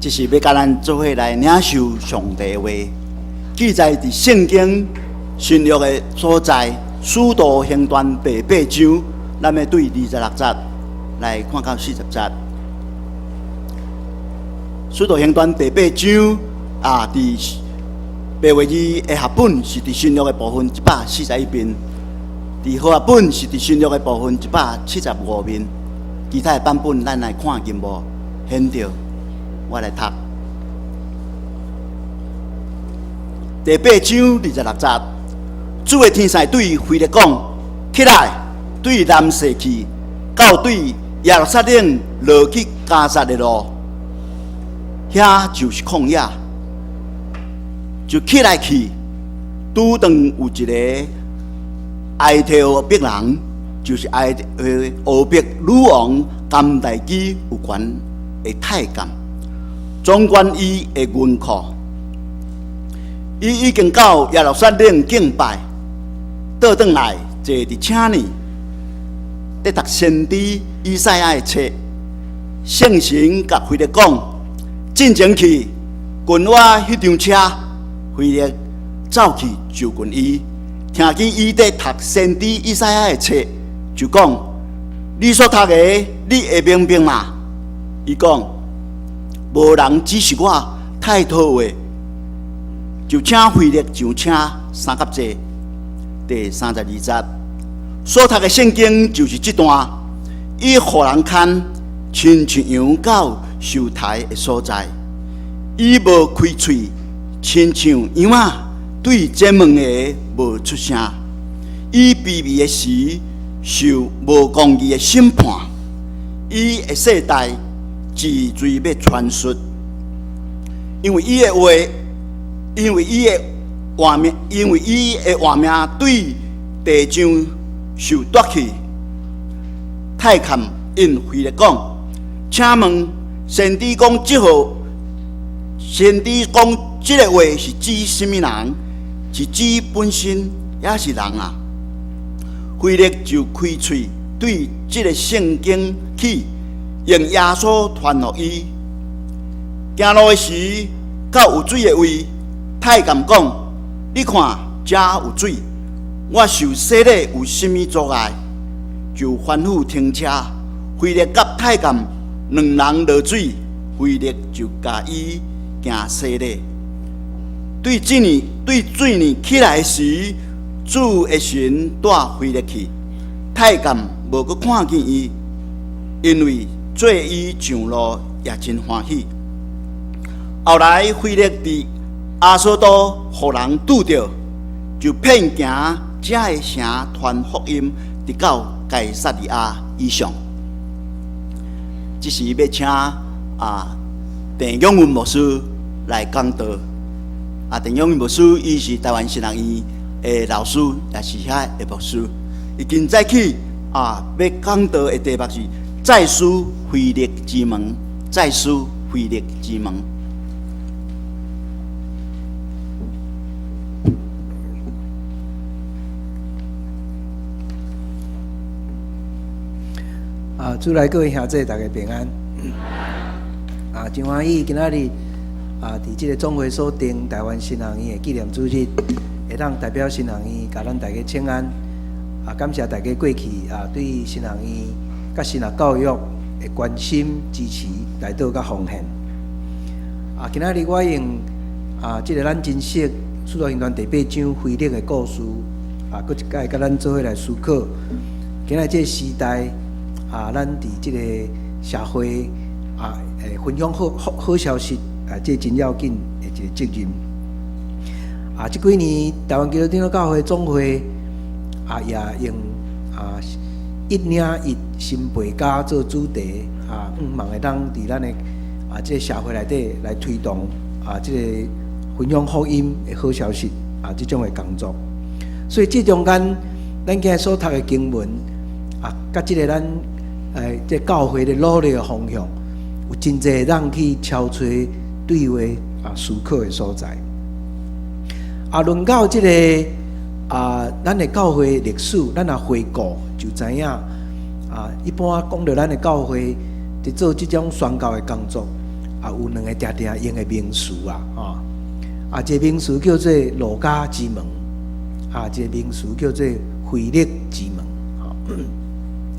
這是欲共咱做伙來領受上帝的話，記載佇聖經新約的所在，使徒行傳第八章，咱欲對26節來看到40節。使徒行傳第八章啊，佇白話字的和合本是佇新約的部分141面，佇和合本是佇新約的部分175面，其他的版本咱來看螢幕顯著。我來讀第八章26節，主的天使對腓力講：起來，對南勢去，到對耶路撒冷落去迦薩的路，遐就是曠野。就起來去，拄著有一个埃提俄比人，就是埃俄比女王甘大基有關的太監。總管伊的銀庫，伊已經到耶路撒冷敬拜，倒轉來坐佇車呢，佇讀先知以賽亞的冊。聖神共腓力講：進前去，近我彼張車。腓力走去就近伊，聽見伊佇讀先知以賽亞的冊，就講：你所讀的，你會明白嗎？伊講：無人指示我太托話，就請腓力上車三佮坐。第32節所讀的聖經就是這段，伊予人牽，親像羊到受刣的所在，伊無開喙，親像羊仔對責問的無出聲。伊卑微的時受無公義的審判，伊的世代治罪欲傳述，因為伊的話，因為伊的活命，因為伊的活命對地上受奪去。太監應腓力講：請問先知講這號，先知講這个話是指啥物人？是指本身，抑是人啊？腓力就開喙對這个聖經起，用耶穌傳予伊。行路的時，到有水的位，太監講：你看，遮有水，我受洗禮有啥物阻礙？就吩咐停車。腓力佮太監兩人落水，腓力就共伊行洗禮。對水呢，對水呢起來的時，主的神帶腓力去，太監無閣看見伊，因為做伊上路也真歡喜。後來腓力佇亞索都予人拄著，就遍行遮个城傳福音，直到該撒利亞以上。這時欲請啊鄭永文牧師來講道。啊，鄭永文牧師伊是台灣神學院的老師，也是遐的牧師。伊今早起啊，欲講道的題目是再思腓力之門，再思腓力之門。啊，主內各位兄弟，大家平安。啊，真歡喜今仔日啊，佇這个總會所定台灣神學院的紀念主日，會當代表神學院共咱大家請安。啊，感謝大家過去啊對神學院佮神學教育的關心、支持、代禱佮奉獻。啊，今仔日我用啊，這个咱珍惜使徒行傳第八章腓力的故事，啊，閣一擺佮咱做伙來思考。今仔這个時代啊，咱佇這个社會啊，分享好好好消息啊，這真要緊的一个責任。啊，這幾年台灣基督長老教會總會啊，也用啊一領一新培家做主題啊，向望會當佇咱的啊這个社會內底來推動啊這个分享福音的好消息啊這種的工作。所以這中間，咱今日所讀的經文啊，佮這个咱這教會的努力的方向，有真濟通去敲揣對話啊思考的所在。啊，論到這个啊，咱的教會歷史，咱若回顧就知影啊。一般講著咱的教會佇做這種宣教的工作有兩个定定用的名詞啊，吼。啊，一个名詞叫做路加之門，啊，一个名詞叫做腓力之門。吼，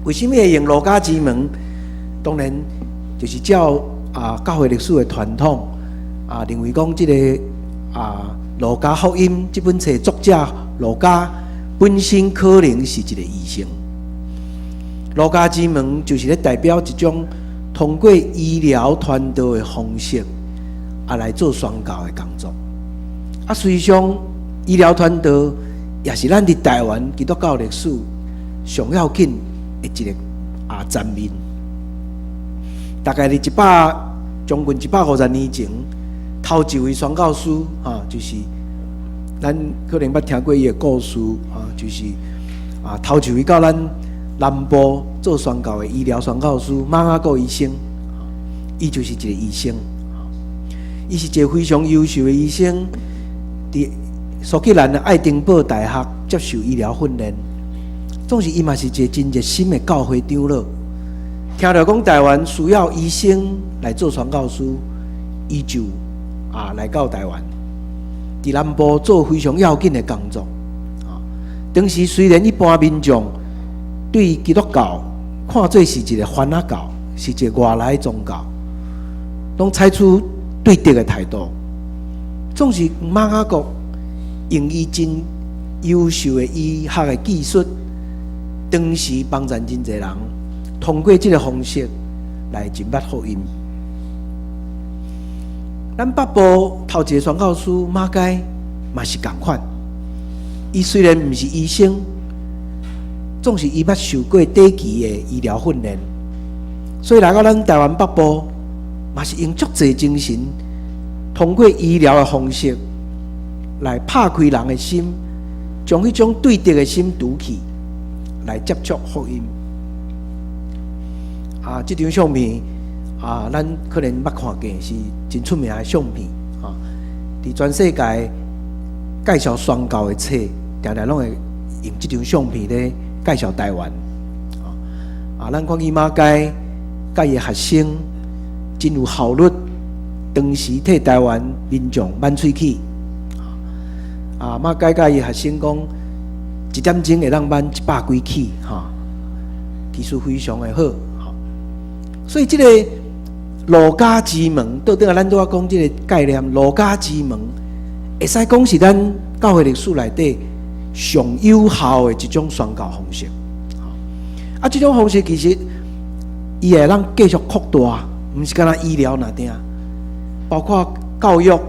為啥物會用路加之門？當然就是照教會歷史的傳統啊，認為講這个路加福音這本冊作者路加本身可能是一个醫生。路加之門就是咧代表一種通過醫療傳道的方式來做宣教的工作。啊，實際上醫療傳道也是咱佇台灣基督教歷史上要緊的一个層面。大概佇將近150年前，頭一位宣教師哈，就是咱可能捌聽過伊的故事啊，就是頭一位到咱南部做宣教的醫療宣教師馬雅各醫生，伊就是一個醫生，伊是一個非常優秀的醫生，佇蘇格蘭的愛丁堡大學接受醫療訓練，總是伊嘛是一個真熱心的教會長老。聽著講台灣需要醫生來做宣教師，伊就來到台灣，佇南部做非常要緊的工作。當時雖然一般民眾對基督教看做是一个番仔教，是一个外來宗教，攏採取對敵的態度。總是馬雅各用伊真優秀的醫學的技術，當時幫助真濟人通過這个方式來進入福音。咱北部頭一个宣教師馬偕嘛是仝款，伊雖然毋是醫生，總是伊捌受過短期的醫療訓練，所以來到咱台灣北部，嘛是用足濟精神，通過醫療的方式來拍開人的心，將彼種對敵的心除去，來接觸福音。啊，這張相片啊，咱可能捌看過，是真出名的相片啊。佇全世界介紹宣教的冊，定定攏會用這張相片咧介紹台灣。啊，咱看見馬偕佮伊的學生真有效率，當時替台灣民眾挽喙齒。啊，馬偕佮伊學生講，一點鐘會當挽100幾齒，哈，技術非常的好。所以這个路加之門，倒轉來咱拄仔講這个概念，路加之門會使講是咱教會歷史內底上有效的一種宣教方式。啊，這種方式其實伊會當繼續擴大，毋是干焦醫療爾爾，包括教育，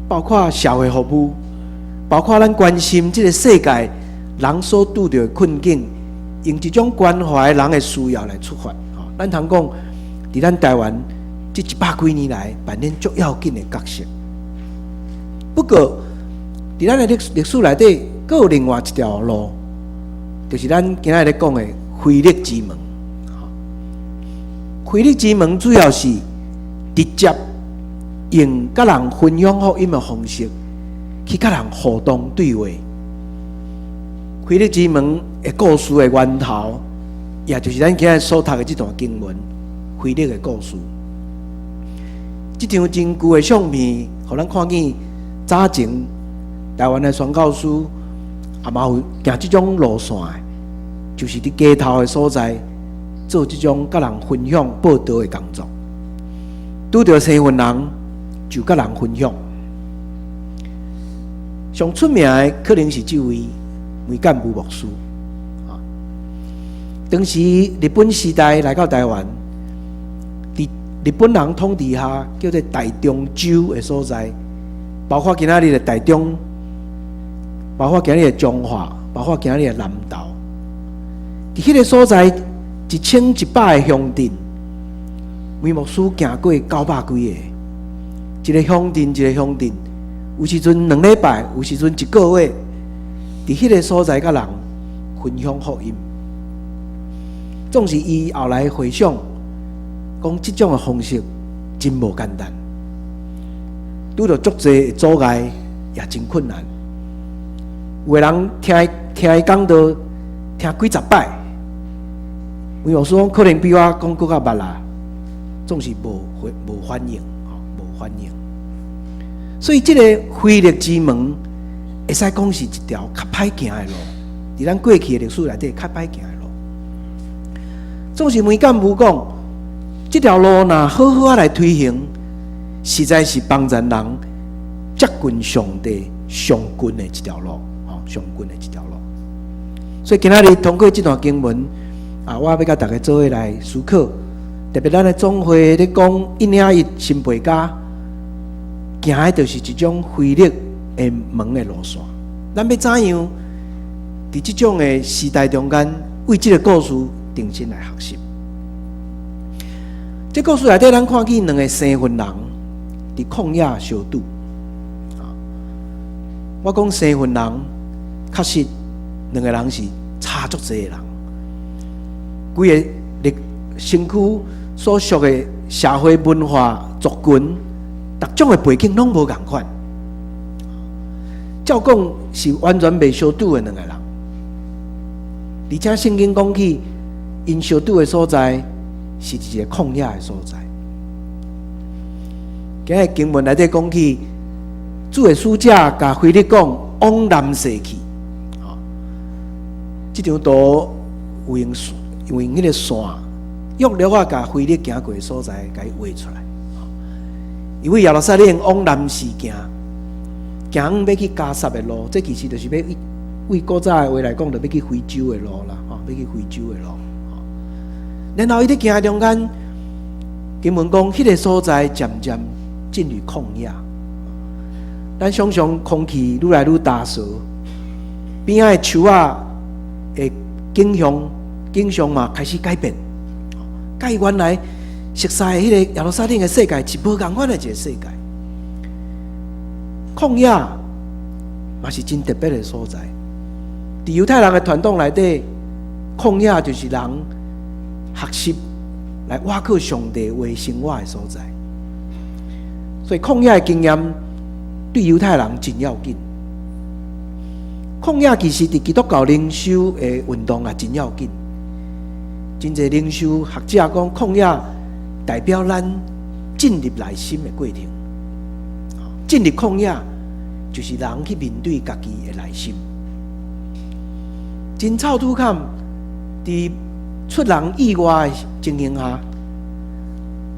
包括社會服務，包括咱關心這个世界人所拄著的困境，用這種關懷人的需要來出發。咱通講，佇咱台灣這100幾年來扮演足要緊的角色。不過，佇咱的歷史內底，閣有另外一條路，就是咱今仔日咧講的腓力之門。腓力之門主要是直接用佮人分享福音的方式，去佮人互動對話。腓力之門的故事的源頭，也就是咱今仔日所讀的這段經文，腓力的故事。這張真舊的相片，予咱看見早前台灣的宣教師也嘛有行這種路線的，就是佇街頭的所在做這種佮人分享報道的工作。拄著生份人就佮人分享。上出名的可能是這位梅干武牧師。當時日本時代來到台灣，佇日本人統治下叫做大中州的所在，包括今仔日的台中，包括今日的彰化，包括今日的南投。佇彼个所在，1100个鄉鎮，梅牧師行過900幾个，一个鄉鎮一個鄉鎮，有時陣2禮拜，有時陣一個月，佇彼个所在佮人分享福音。總是伊後來回想，講這種的方式真無簡單，拄著足濟阻礙，也真困難。有的人聽伊講道，聽幾十擺，梅牧師講可能比我講閣較捌啦。總是無回無反應，吼，無反應。所以這个腓力之門會使講是一條較歹行的路，佇咱過去的歷史內底較歹行的路。總是梅幹部講，這條路若好好仔來推行，實在是幫助人接近上帝上近的一條路，吼，上近的一條路。所以今仔日通過這段經文，啊，我欲佮大家做伙來思考，特別咱的總會咧講一領一新陪家，行的就是這種腓力的門的路線。咱欲怎樣佇這種的時代中間，為這个故事重新來學習？這故事內底，咱看見兩个生份人佇曠野相拄。我講生份人，確實兩个人是差足濟的人。規个歷身軀所屬的社會文化族群，逐種的背景攏無仝款。照講是完全袂相拄的兩个人，而且聖經講起，𪜶相拄的所在是一个曠野的所在。今日經文內底講起，主的使者共腓力講往南勢去。這張圖有用用彼个線，約略仔共腓力行過的所在，共伊畫出來。因為耶路撒冷往南勢行，行欲去迦薩的路，這其實就是欲為古早的話來講，就欲去非洲的路啦，吼，欲去非洲的路。然後伊佇行中間，經文講，彼个所在漸漸進入曠野。咱想象空氣愈來愈焦燥，邊仔的樹仔的景象嘛開始改變，佮伊原來熟悉的彼个耶路撒冷的世界是無仝款的一个世界。曠野嘛是真特別的所在。佇猶太人的傳統內底，曠野就是人學習來倚靠上帝話生活的所在。所以曠野的經驗對猶太人真要緊。曠野其實佇基督教靈修的運動也真要緊。真濟靈修學者講，曠野代表咱進入內心的過程。進入曠野就是人去面對家己的內心。真臭拄坎，佇出人意外的情形下，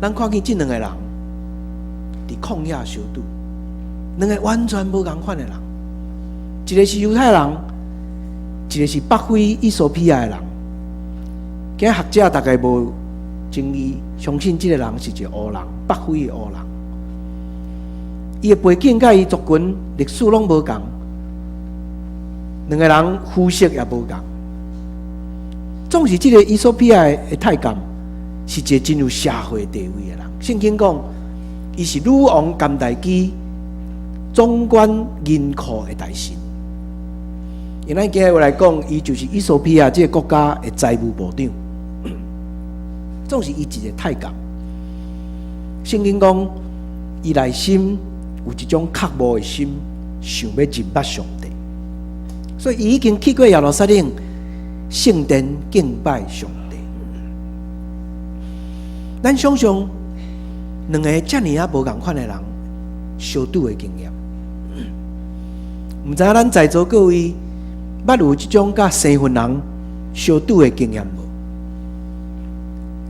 咱看見這兩個人佇曠野相拄，兩个完全無仝款的人，一个是猶太人，一个是北非衣索比亞的人。今學者大概無爭議，相信這个人是一个黑人，北非的黑人。伊的背景佮伊族群歷史攏無仝，兩个人膚色也無仝。總是這个衣索比亞的太監是一个真有社會地位的人。聖經講，伊是女王甘大基總管銀庫的大臣。用咱今日話來講，伊就是衣索比亞這个國家的財務部長。總是伊一个太監。聖經講，伊內心有一種渴慕的心，想欲認捌上帝，所以伊已經去過耶路撒冷聖殿敬拜上帝。咱想象兩个遮爾仔無仝款的人相拄的經驗，毋知影咱在座各位捌有這種佮生份人相拄的經驗無？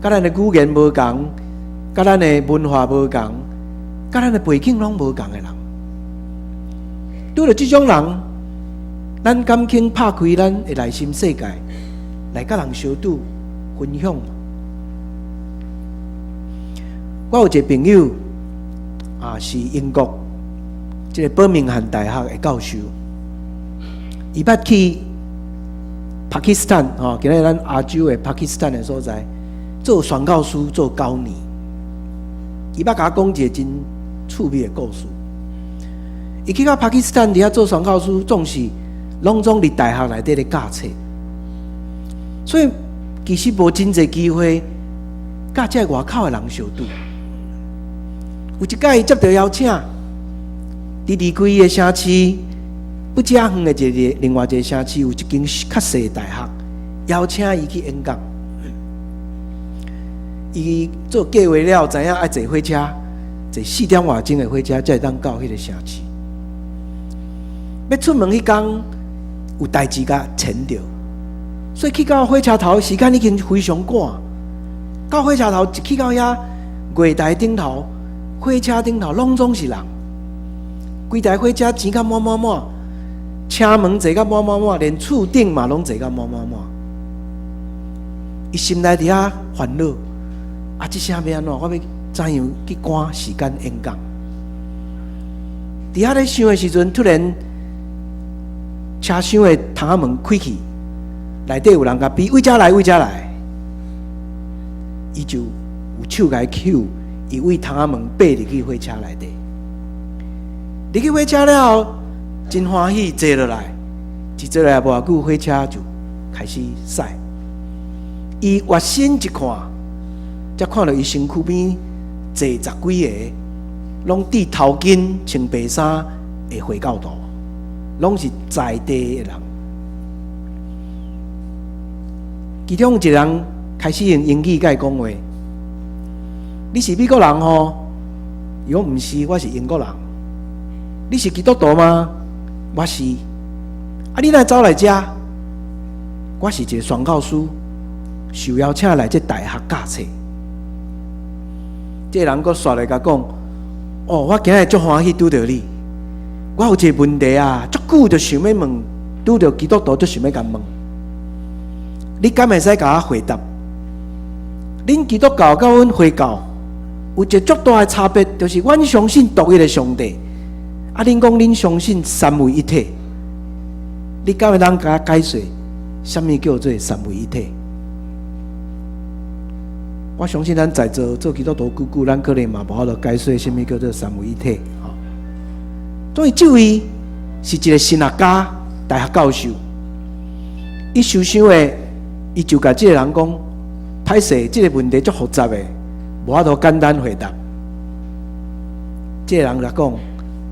佮咱的語言無仝，佮咱的文化無仝，佮咱的背景攏無仝的人，拄著這種人，咱敢肯拍開咱的內心世界，來佮人相拄分享？我有一個朋友，啊，是英國這个伯明翰大學的教授，伊捌去巴基斯坦，吼，今日咱亞洲的巴基斯坦的所在，做宣教師做9年。伊捌共我講一个真趣味的故事。伊去到巴基斯坦佇遐做宣教師，總是攏總佇大學內底咧教冊，所以其實無真濟機會佮這外口的人相拄。有一擺伊接著邀請，佇離開伊的城市不遮遠的一个另外一个城市，有一間較細的大學，邀請伊去演講。伊做計劃了，知影愛坐火車，坐四點外鐘的火車，才會當到彼個城市。欲出門彼工有代誌共纏著，所以去到火車頭時間已經非常趕。到火車頭一去到遐，月台頂頭、火車頂頭攏總是人，規台火車擠甲滿滿滿，車門坐甲滿滿滿，連厝頂嘛攏坐甲滿滿滿。伊心內佇遐煩惱，啊！這聲欲按怎？我欲怎樣去趕時間演講？佇遐咧想的時陣，突然車廂的窗仔門開去，內底有人共比，為遮來，為遮來。伊就有手共伊抾，伊為窗仔門爬入去火車內底。入去火車了後，真歡喜坐落來，一坐落來無偌久，火車就開始駛。伊倚身一看，才看著伊身軀邊坐十幾個，攏戴頭巾、穿白衫的回教徒，攏是在地的人。其中一個人開始用英語共伊講話：“你是美國人吼？”伊講：“毋是，我是英國人。”“你是基督徒嗎？”“我是。”“啊，你哪會走來遮？”“我是一個宣教師，受邀請來這大學教冊。”這個人閣煞來共講：“哦，我今日足歡喜拄著你。我有一個問題啊，足久就想欲問，拄著基督徒就想欲共問。你敢會使共我回答？恁基督教佮阮回教有一個足大的差別，就是阮相信獨一的上帝，啊，恁講恁相信三位一體。你敢會當共我解說，啥物叫做三位一體？”我相信咱在座做基督徒久久，咱可能嘛無法度解說啥物叫做三位一體。吼，所以這位是一個神學家、大學教授，伊想想的，伊就共這個人講：“歹勢，這個問題足複雜的，無法度簡單回答。”這個人就講：“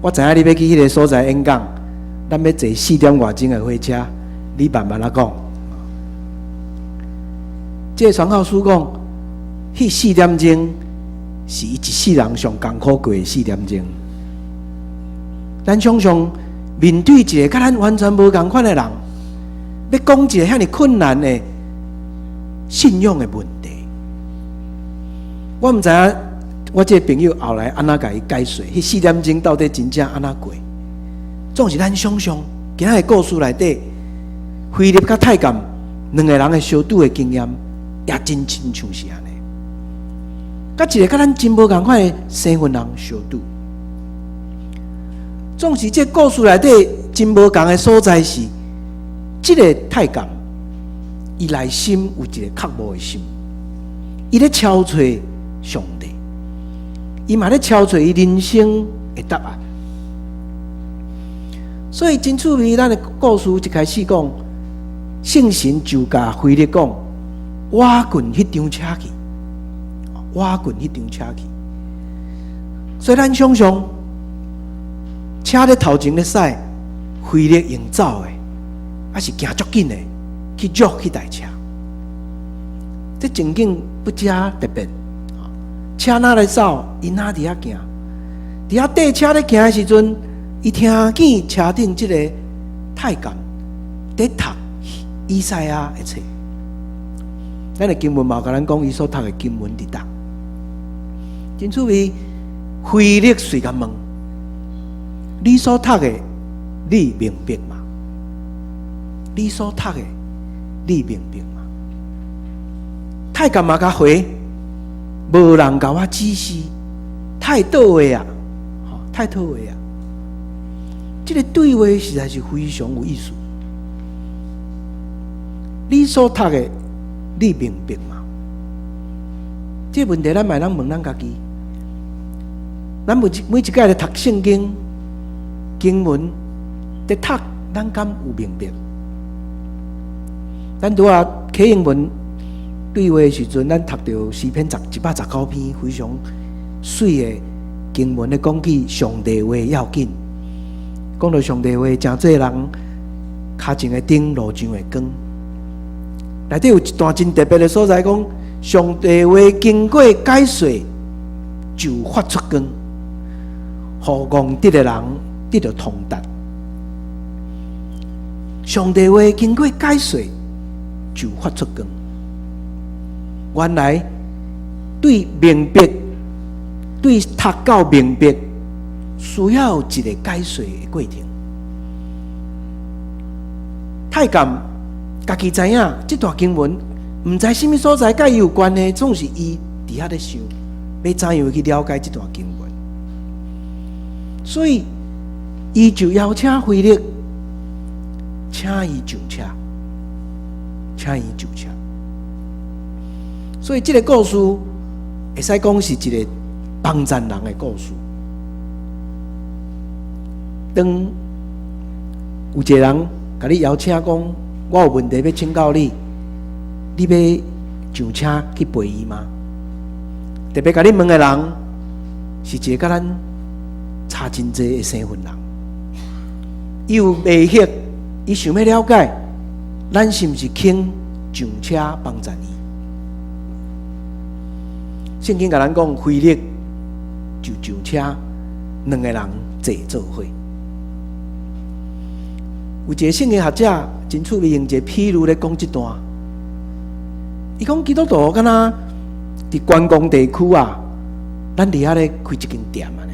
我知影你欲去彼個所在演講，咱欲坐四點外鐘的火車，你慢慢仔講。”這個傳教士講：“彼四點鐘是伊一世人上艱苦過的四點鐘。”咱想像面對一個佮咱完全無仝款的人，欲講一個遐爾困難的信仰的問題，我毋知影我這個朋友後來按怎共伊解說，彼四點鐘到底真正按怎過？總是咱想像今仔的故事內底，腓力佮太監兩个人的相拄的經驗，也真親像是按呢。佮一個佮咱真無仝款的身份人相拄，總是這故事內底真無仝的所在是，這個太監伊內心有一個渴慕的心，伊咧敲揣上帝，伊嘛咧敲揣伊人生的答案。所以真趣味，咱的故事一開始講，聖神就共腓力講：“倚近彼張車去，倚近彼張車去。”所以咱想像車咧頭前咧駛，腓力用走的，抑是行足緊的去著彼台車？這情景不遮特別。車若咧走，伊若佇遐行，佇遐綴車咧行的時陣，伊聽見車頂這個太監佇讀以賽亞的冊。咱的經文嘛有共咱講，伊所讀的經文佇佗。真趣味，腓力隨共問：“你所讀的，你明白嗎？你所讀的，你明白嗎？”太監嘛共回：“無人共我指示，太倒話啊！太倒話啊！”這個對話實在是非常有意思。你所讀的，你明白嗎？這個問題咱嘛會當問咱家己。咱每一擺咧讀聖經經文，佇讀，咱敢有明白？咱拄仔啟英文對話的時陣，咱讀著詩篇119篇，非常媠的經文咧，講起上帝話要緊，講著上帝話成做人跤前的燈，路上的光。內底有一段真特別的所在，講上帝話經過解說就發出光，予戇直的人得著通達。上帝話經過解說就發出光。原來對明白，對讀到明白，需要一個解說的過程。太監家己知影，這段經文毋知啥物所在佮伊有關係，總是伊佇遐咧想，欲怎樣去了解這段經文。所以，伊就邀請腓力，請伊上車，請伊上車。所以，這个故事會使講是一個幫贊人的故事。當有一個人共你邀請講，我有問題欲請教你，你欲上車去陪伊嗎？特別共你問的人是一个佮咱差真濟的身份人，伊有迷惑，伊想欲了解，咱是毋是肯上車幫贊伊？聖經共咱講，腓力就上車，兩个人坐做伙。有一个聖經學者真趣味，用一個譬喻來講這段。伊講基督徒敢若佇觀光地區啊，咱佇遐咧開一間店按呢。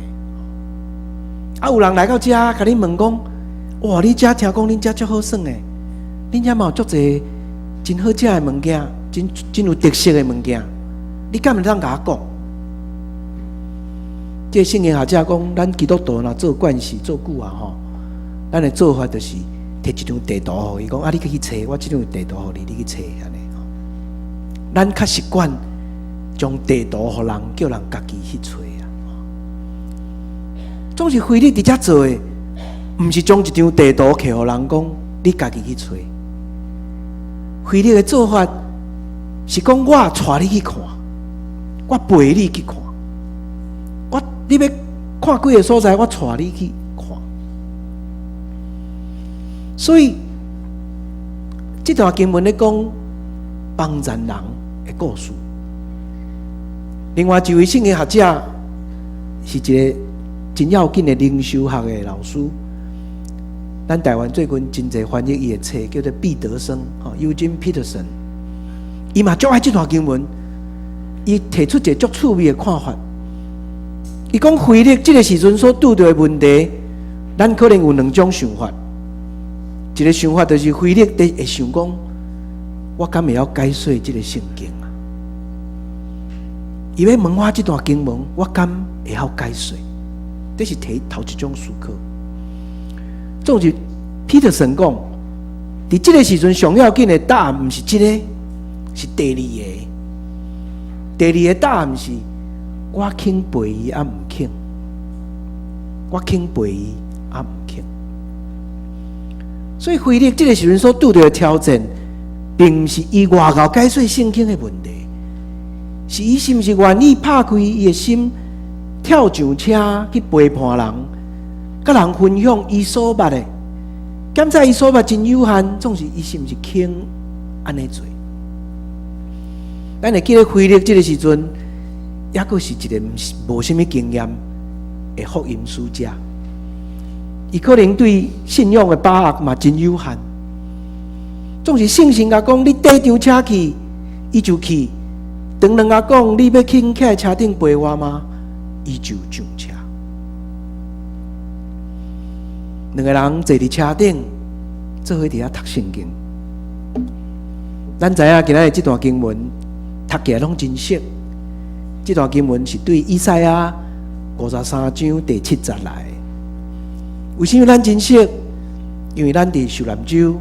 啊，有人來到遮，共你問講：哇，你遮聽講恁遮足好耍的，恁遮嘛有足濟真好食的物件，真真有特色的物件，你敢會當共我講？這个聖經學者講，咱基督徒若做慣勢做久啊吼，咱的做法就是提一張地圖予伊講啊，你去揣，我這張地圖予你，你去揣按呢吼。咱較習慣將地圖予人，叫人家己去揣啊。總是腓力佇遮做的，毋是將一張地圖提予人講，你家己去揣。腓力的做法是講，我帶你去看，我陪你去看，我你欲看幾个所在，我帶你去看。所以這段經文咧講幫贊人的故事。另外一位聖經學者是一個真要緊的靈修學的老師，咱台灣最近真濟翻譯伊的冊，叫做彼得森，吼，Eugene Peterson。伊嘛足愛這段經文，伊提出一个足趣味的看法。伊講腓力這个時陣所拄著的問題，咱可能有兩種想法。一个想法就是腓力佇會想講，我敢會曉解說這个聖經啊？伊欲問我這段經文，我敢會曉解說？這是提頭一種思考。總是彼得森講，佇這个時陣上要緊的答案毋是這个，是第二个。第二个答案是，我肯陪伊抑毋肯，我肯陪伊抑毋肯。所以腓力這个時陣所拄著的挑戰，並毋是伊偌𠢕解說聖經的問題，是伊是毋是願意拍開伊的心，跳上車去陪伴人，佮人分享伊所捌的。敢知伊所捌真有限，總是伊是毋是肯按呢做？咱會記得腓力這个時陣，猶閣是一个毋是無啥物經驗的福音使者，伊可能對信仰的把握嘛真有限。總是聖神共講，你綴上車去，伊就去。當人共講，你欲肯徛車頂陪我嗎？伊就上車。兩个人坐佇車頂，做伙佇遐讀聖經。咱知影今仔日這段經文讀起來攏真熟。這段經文是對以賽亞53章第7節來的。為啥物咱真熟？因為咱佇受難週、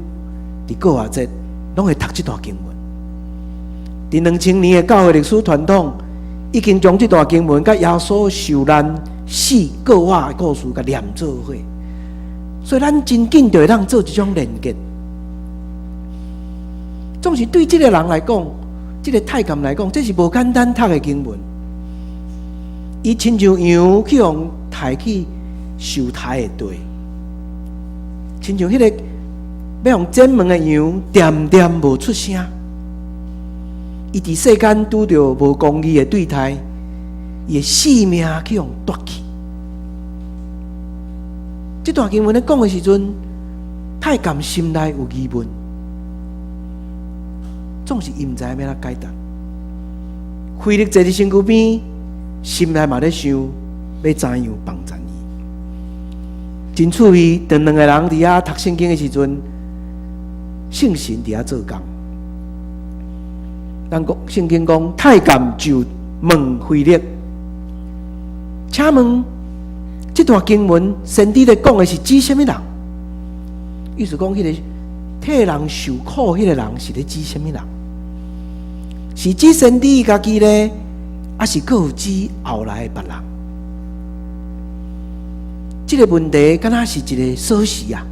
佇過活節，攏會讀這段經文。佇2000年的教會歷史傳統，已經將這段經文佮耶穌受難、死、過活的故事共連做伙，所以咱真緊就會當做這種連結。總是對這个人來講，這个太監來講，這是無簡單讀的經文。伊親像羊去予抬去受刣的地，親像彼个欲予剪毛的羊，恬恬無出聲。伊佇世間拄著無公義的對待，伊的性命去予奪去。這段經文咧講的時陣，太監心內有疑問，總是伊毋知影欲按怎解答。腓力坐佇身軀邊，心內嘛咧想欲怎樣幫贊伊。真趣味，當兩个人佇遐讀聖經的時陣，聖神佇遐做工。咱講聖經講，太監就問腓力，請問這段經文先知咧講的是指啥物人？意思講，彼個替人受苦彼個人是咧指啥物人？是指先知家己咧，抑是閣有指後來的別人？這个問題敢若是一个鎖匙啊，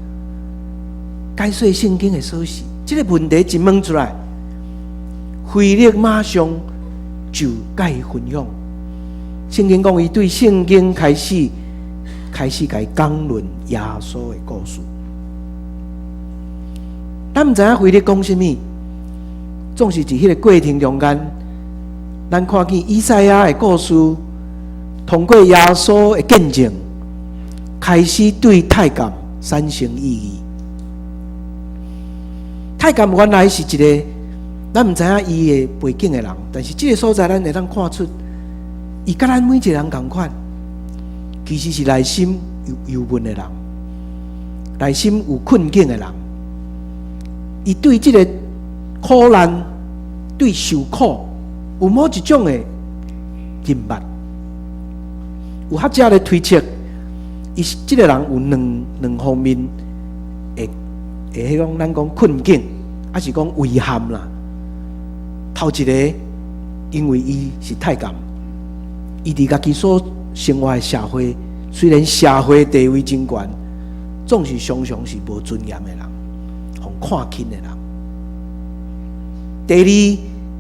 解說聖經的鎖匙。這个問題一問出來，腓力馬上就共伊分享。聖經講，伊對聖經開始共伊講論耶穌的故事。咱毋知影腓力講啥物，總是佇彼个過程中間，咱看見以賽亞的故事，通過耶穌的見證，開始對太監產生意義。太監原來是一个咱毋知影伊的背景的人，但是這个所在咱會當看出，伊佮咱每一个人仝款，其實是內心有憂悶的人，內心有困境的人。伊對這个苦難、對受苦，有某一種的認捌。有學者咧推測，伊這个人有兩方面的彼種咱講困境，抑是講遺憾啦。頭一个，因為伊是太監，伊佇家己所生活的社會，雖然社會地位真懸，總是常常是無尊嚴的人，予看輕的人。第二，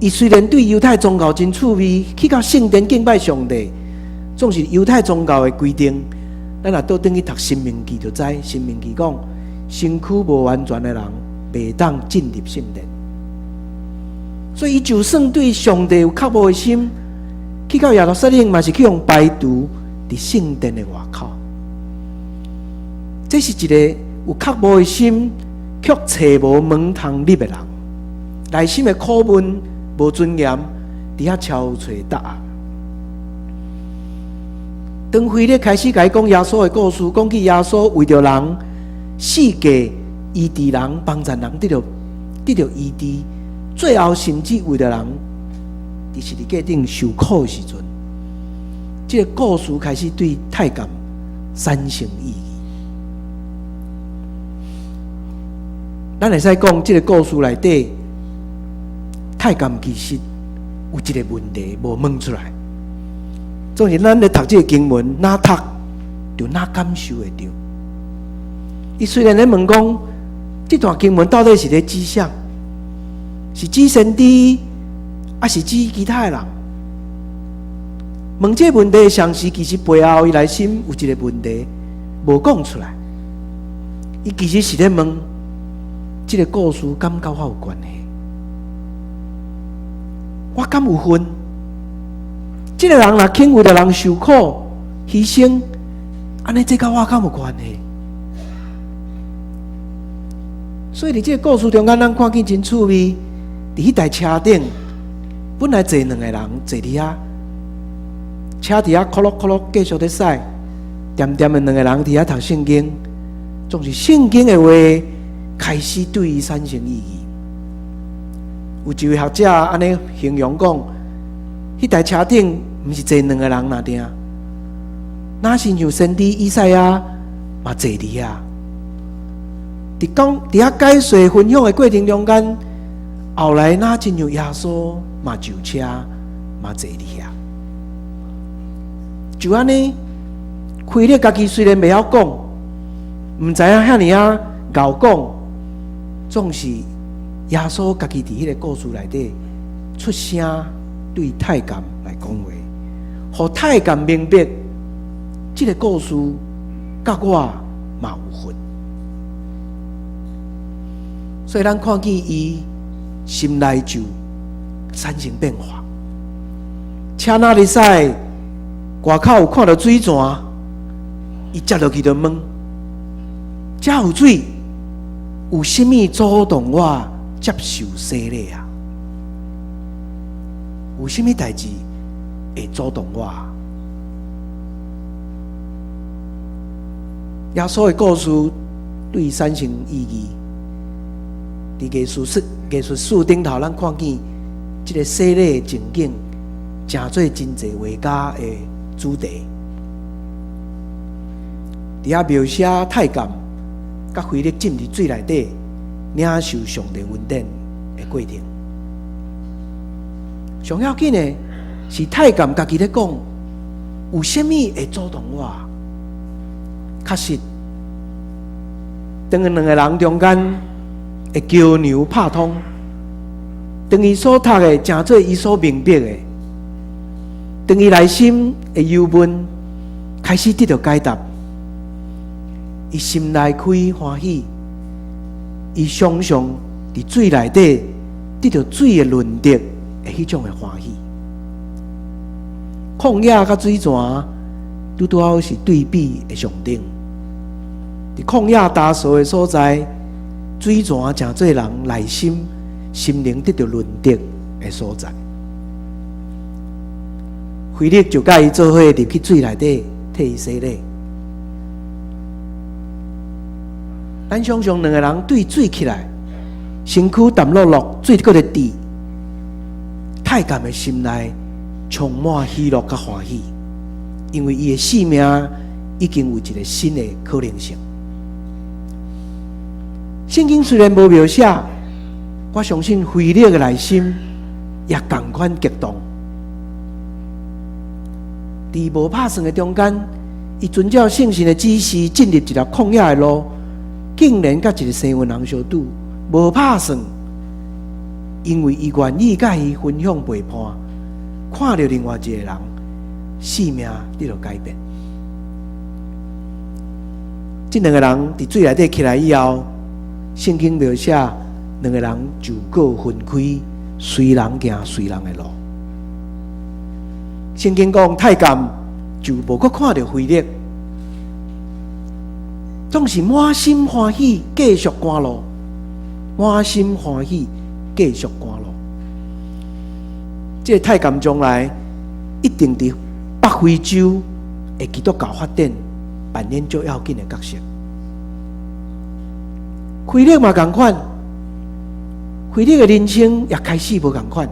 伊雖然對猶太宗教真趣味，去到聖殿敬拜上帝，總是猶太宗教的規定，咱若倒轉去讀《申命記》就知，《申命記》講，身軀無完全的人袂當進入聖殿。所以，伊就算對上帝有渴慕的心，去到耶路撒冷嘛是去予排除佇聖殿的外口。這是一個有渴慕的心，卻揣無門通入的人，內心的苦悶、無尊嚴，佇遐敲揣答案。當腓力開始共伊講耶穌的故事，講起耶穌為著人死過醫治人、幫助人得著醫治，最後甚至為著人佇十字架頂受苦的時陣，這个故事開始對太監產生意義。咱會使講，這个故事內底，太監其實有一个問題無問出來。總是咱咧讀這个經文，若讀就若感受會著。伊雖然咧問講，這段經文到底是咧指啥？是指先知，抑是指其他的人？問這个問題的同時，其實背後伊內心有一个問題無講出來。伊其實是咧問，這个故事敢佮我有關係？我敢有份？這个人若肯為著人受苦犧牲，按呢這佮我敢有關係？所以佇這个故事中間，咱看見真趣味。佇彼台車頂，本來坐兩个人坐佇遐，車佇遐咕嚕咕嚕繼續咧駛，恬恬的兩个人佇遐讀聖經，總是聖經的話開始對伊產生意義。有一位學者按呢形容講，彼台車頂毋是坐兩个人爾定，若親像先知以賽亞嘛坐佇遐。佇講佇遐解說分享的過程中間，後來若親像耶穌嘛上車嘛坐佇遐。就按呢，腓力家己雖然袂曉講，毋知影遐爾仔𠢕講，總是耶穌家己佇彼个故事內底出聲對太監來講話，予太監明白，這个故事佮我嘛有份。所以咱看見伊心內就產生變化。車若咧駛，外口有看著水泉，伊接落去就問：遮有水，有啥物阻擋我接受洗禮啊？有啥物代誌會阻擋我？耶穌的故事對伊產生意義。佇藝術史頂頭，咱看見這个洗禮的情景，成做真濟畫家的主題。佇遐描寫太監佮腓力浸佇水內底領受上帝恩典的過程。上要緊的是太監家己咧講，有啥物會阻擋我？確實，當兩个人中間的橋梁拍通，當伊所讀的成做伊所明白的，當伊內心的疑問開始得著解答，伊心內開歡喜，伊常常佇水內底得著水的潤澤的彼種的歡喜。曠野佮水泉拄拄好是對比的象徵。佇曠野焦燥的所在，水泉成做人內心心靈得著潤澤的所在。腓力就佮伊做伙入去水內底，替伊洗禮。咱想像兩个人對水起來，身軀澹漉漉，水閣咧滴，太監的心內充滿喜樂佮歡喜，因為伊的性命已經有一个新的可能性。聖經雖然無描寫，我相信腓力的內心也仝款激動。佇無拍算的中間，伊遵照聖神的指示，進入一條曠野的路，竟然佮一个生暈人相拄，無拍算，因為伊願意佮伊分享陪伴，看著另外一个人性命得著改變。這兩个人佇水內底起來以後，聖經描寫兩个人就閣分開，隨人行隨人的路。聖經講太監就無閣看著腓力，總是滿心歡喜繼續趕路，滿心歡喜繼續趕路。這个太監將來一定佇北非洲的基督教發展扮演最要緊的角色。腓力嘛仝款，腓力的人生也開始無仝款。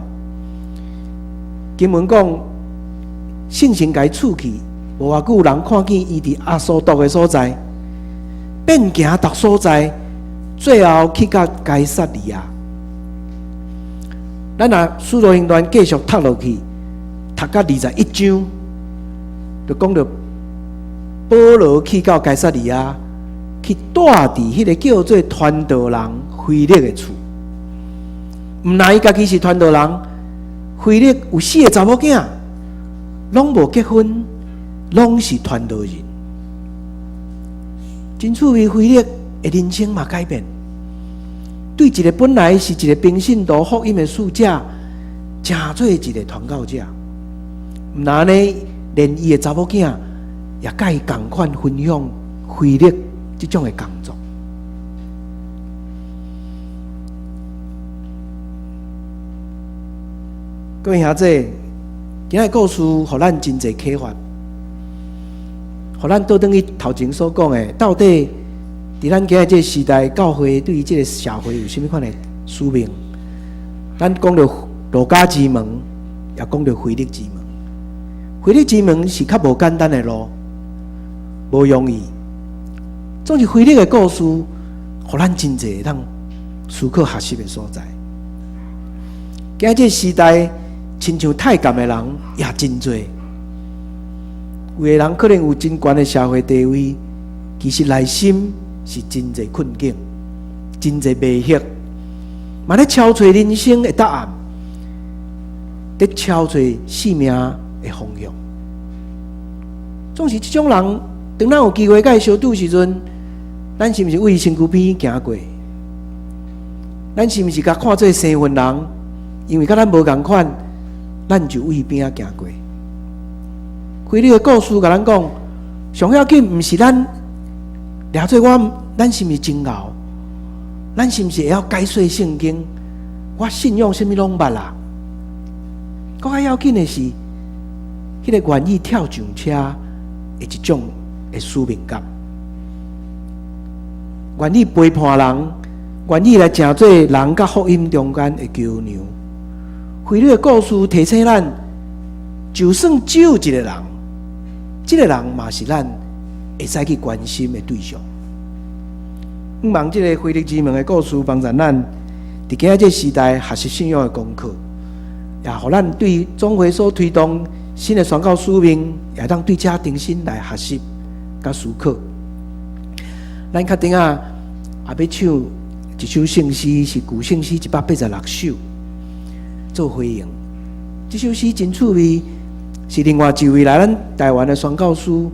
經文講，聖神共伊賜去，無偌久人看見伊佇亞蘇多的所在，遍行逐所在，最後去到該撒利亞。咱若使徒行傳繼續讀落去，讀到21章，就講著保羅去到該撒利亞，去蹛佇彼个叫做傳道人腓力的厝。毋但伊家己是傳道人，腓力有四个查某囝，攏無結婚，攏是傳道人。真趣味，腓力的人生嘛改變，對一个本來是一个平信徒福音的使者，成做一个傳教者。毋但按呢，連伊的查某囝也佮伊仝款分享腓力這種的工作。各位兄弟，今仔故事予咱真濟啟發，予咱倒轉去頭前所講的，到底佇咱今仔這个時代，教會對於這个社會有啥物款的使命？咱講著路加之門，也講著腓力之門。腓力之門是較無簡單的路，無容易。總是腓力的故事，予咱真濟會當思考學習的所在。今仔這个時代，親像太監的人也真濟，有的人可能有真懸的社會地位，其實內心是真濟困境，真濟迷惑，嘛咧敲揣人生的答案，咧敲揣生命的方向。總是這種人，當咱有機會佮伊相拄時陣，咱是毋是為伊身軀邊行過？咱是毋是共看做生份人，因為佮咱無仝款，咱就為邊仔行過。腓力的故事共咱講，上要緊毋是咱掠做我，咱是毋是真𠢕？咱是毋是會曉解說聖經？我信仰啥物攏捌啦。閣較要緊的是，彼個願意跳上車的一種的使命感，願意陪伴人，願意來成做人佮福音中間的橋梁。腓力的故事提醒咱，就算只有一個人，這個人嘛是咱會使去關心的對象。向望這個腓力之門的故事，幫助咱佇今仔這個時代學習信仰的功課，也予咱對總會所推動新的宣教使命，也會當對這重新來學習佮思考。咱較等仔也欲唱一首聖詩，是舊聖詩186首，做回應。這首詩真趣味，是另外一位來咱台灣的宣教師，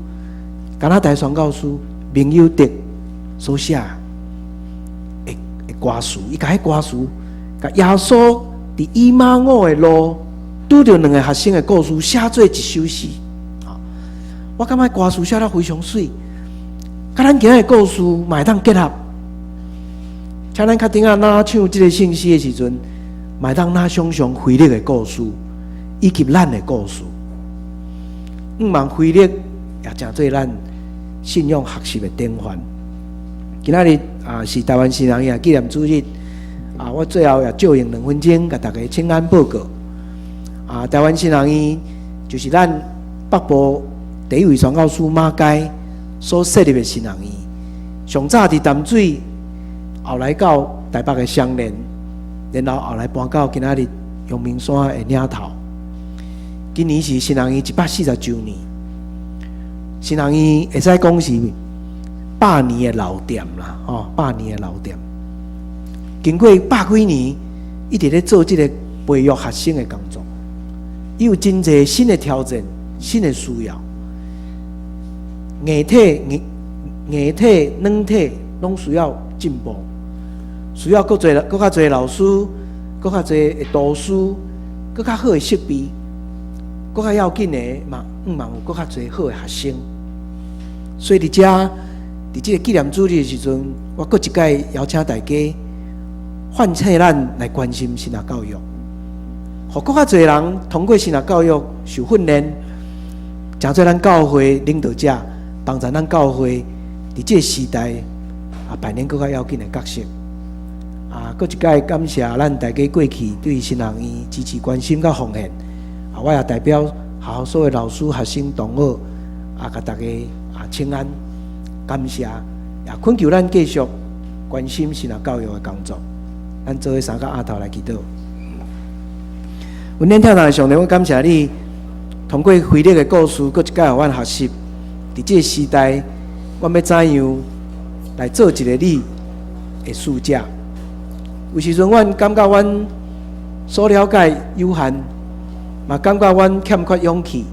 加拿大宣教師明友德所寫的歌詞。伊共彼歌詞，共耶穌佇以馬忤的路拄著兩個學生的故事寫做一首詩。我感覺歌詞寫得非常媠，佮咱今仔的故事嘛會當結合。請咱較等仔若唱這個聖詩的時陣，嘛會當若想像腓力的故事，以及咱的故事。向望腓力也成做咱信仰學習的典範。今仔日啊是台灣神學院紀念主日啊，我最後也借用2分鐘，共大家請安報告。啊，台灣神學院就是咱北部第一位宣教師馬偕所設立的神學院。上早佇淡水，後來到台北的雙連，然後後來搬到今仔日陽明山的嶺頭。今年是神學院140週年，神學院會使講是百年的老店啦，吼，百年的老店。經過百幾年，一直咧做這個培育學生的工作，伊有真濟新的挑戰、新的需要，硬體、硬硬體、軟體攏需要進步，需要閣濟、閣較濟老師，閣較濟的導師，閣較好的設備，閣較要緊的嘛，向望有閣較濟好的學生。所以佇遮，佇這個紀念主日的時陣，我閣一擺邀請大家，喚醒咱來關心神學教育，予閣較濟人通過神學教育受訓練，成做咱教會領導者，幫助咱教會佇這個時代啊扮演閣較要緊的角色。啊，閣一擺感謝咱大家過去對神學院支持、關心佮奉獻。啊，我也代表學校所有老師、學生、同學，啊，共大家啊請安，感謝，也懇求咱繼續關心神學教育的工作。咱做伙三個阿頭來祈禱。阮天堂的上帝，我感謝你，通過腓力的故事，閣一擺予阮學習。佇這個時代，阮欲怎樣來做一個你的使者？有時陣，阮感覺阮所了解有限，嘛感覺阮欠缺勇氣，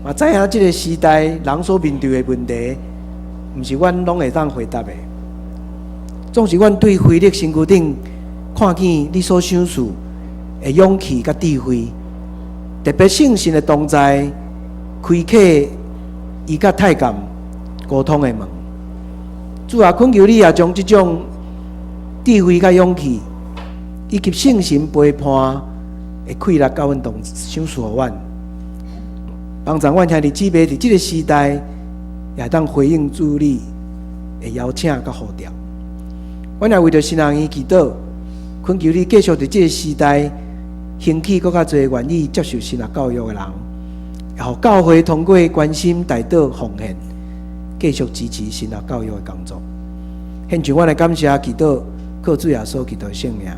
嘛知影這個時代人所面對的問題，毋是阮攏會當回答的。總是阮對腓力身軀頂看見你所賞賜的勇氣佮智慧，特別聖神的同在，開啟伊佮太監溝通的門。主啊，懇求你也將這種智慧佮勇氣，以及聖神陪伴的氣力，佮阮同賞賜予阮，幫助阮兄弟姊妹佇這個時代，也會當回應主你的邀請佮呼召。阮也為著神學院祈禱，懇求你繼續佇這個時代興起閣較濟願意接受神學教育的人，也予教會通過關心、代禱、奉獻，繼續支持神學教育的工作。獻上阮的感謝祈禱，靠主耶穌基督的聖名。